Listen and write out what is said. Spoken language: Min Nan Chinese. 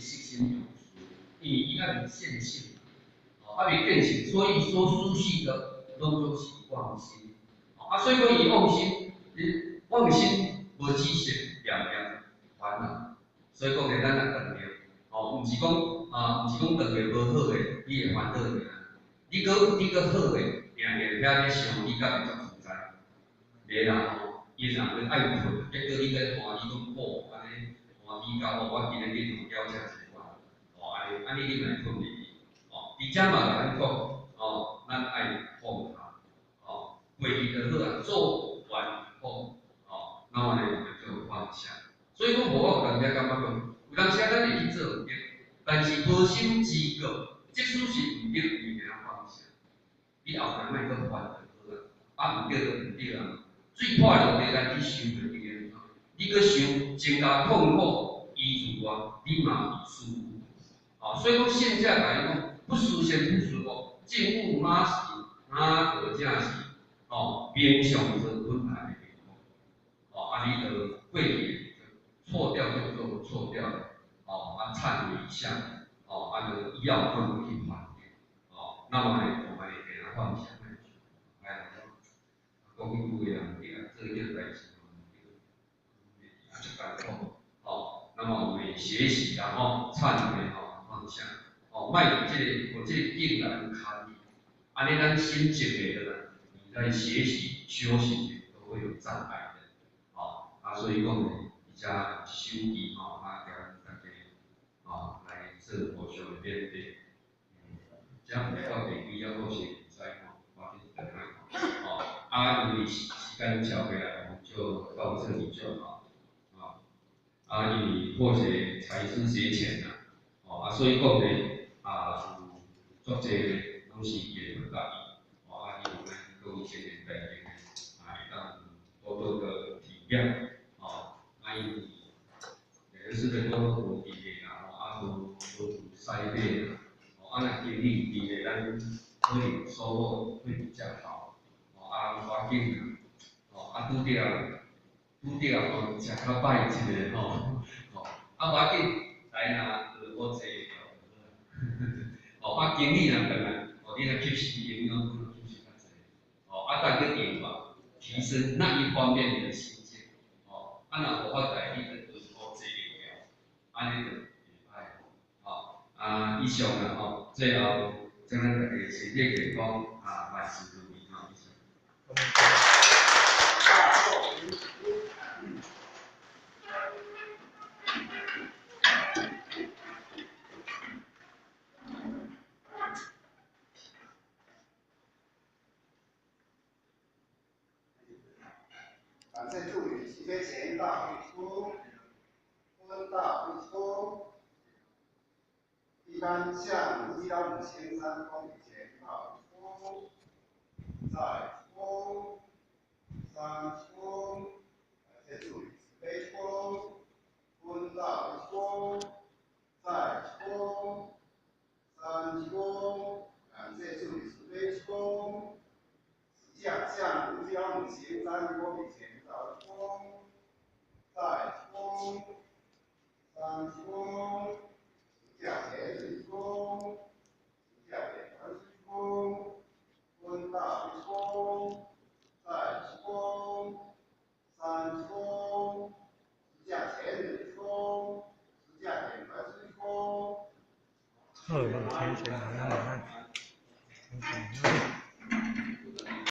色心有思，因为伊犹未见性，哦，犹未见性，所以所思绪的拢总是妄心，哦，啊，所以讲伊妄心，你妄心无止息，念念烦恼，所以讲咧，咱若断掉，哦，毋是讲啊，毋是讲断掉无好的，你会烦恼尔。你阁好的，定定遐咧想，你敢会足自在？袂啦吼，伊若爱困，结果你阁欢喜讲哦，按呢欢喜到哦，我今日去弄了食一碗，哦，按呢，按呢你嘛会困袂去，哦，伫遮嘛共咱讲，哦，咱爱放下，哦，过去就好啊，做完放，哦，那么呢就做放下。所以讲无我有当时感觉讲，有当时咱会去做毋著，但是无心之过，即使是毋著，你会晓放下。你后壁莫阁烦就好啊，啊毋著就毋著啊。水破落地，咱去想就对了。你阁想增加痛苦，伊自我，你嘛会舒服。哦，所以讲圣者共伊讲，不思善不思恶，证悟哪时哪个正是哦，明相做本来的面目。哦，啊，你就过去错掉就做错掉了，哦，啊，忏悔一下，哦，啊，就以后莫阁去犯哦，那么呢，我们会给他放下。哎，讲句话啊，毋对啊，做一件代志嘛毋对，啊，足艰苦，哦，那么我们学习然后忏悔吼，放下，哦，莫予这个，予这个境来牵你，按呢咱心静袂落来，你在学习修行都会有障碍的，哦，啊，所以讲呢，伫遮一首偈吼，啊，共大家哦来做互相的勉励。遮毋到第几犹阁是毋知吼，我紧转来看，哦，啊，因为时间超过来，我们就到这里就好，啊，啊，因为破解才疏学浅呐，哦，啊，所以讲呢，啊，有足济拢是伊会不佮意，哦，啊，希望咱各位青年大家呢，啊，会当多多的体谅，哦，啊，因为人是个讲无伫的啦，吼，啊，无无筛选啦，哦，啊，若经历伫的，咱可能收获会比较好，哦，啊，无要紧啦，哦，啊，拄著拄著吼，食较歹一个吼，吼，啊，无要紧，来若学学济就好啊，哦，啊，经理若转来，哦，你若吸收营养，吸收较济，哦，啊，等去用吧，提升那一方面的心境，哦，啊，若无法来，你就学济会按呢就袂歹，吼，啊，以上啦吼，最后祝咱大家身体健康，啊，万事如意吼，以上。感谢助理慈悲前大会出，分大会出，一般向15303公里前大会出，再出，三出，感谢助理慈悲出，分大会出，再出，三出，感谢助理慈悲出。下向51503公里前到冲，再冲，三冲，下前一冲，下前二冲，分大冲，再冲，三冲，下前一冲，下前二冲。好，天神，好，天神。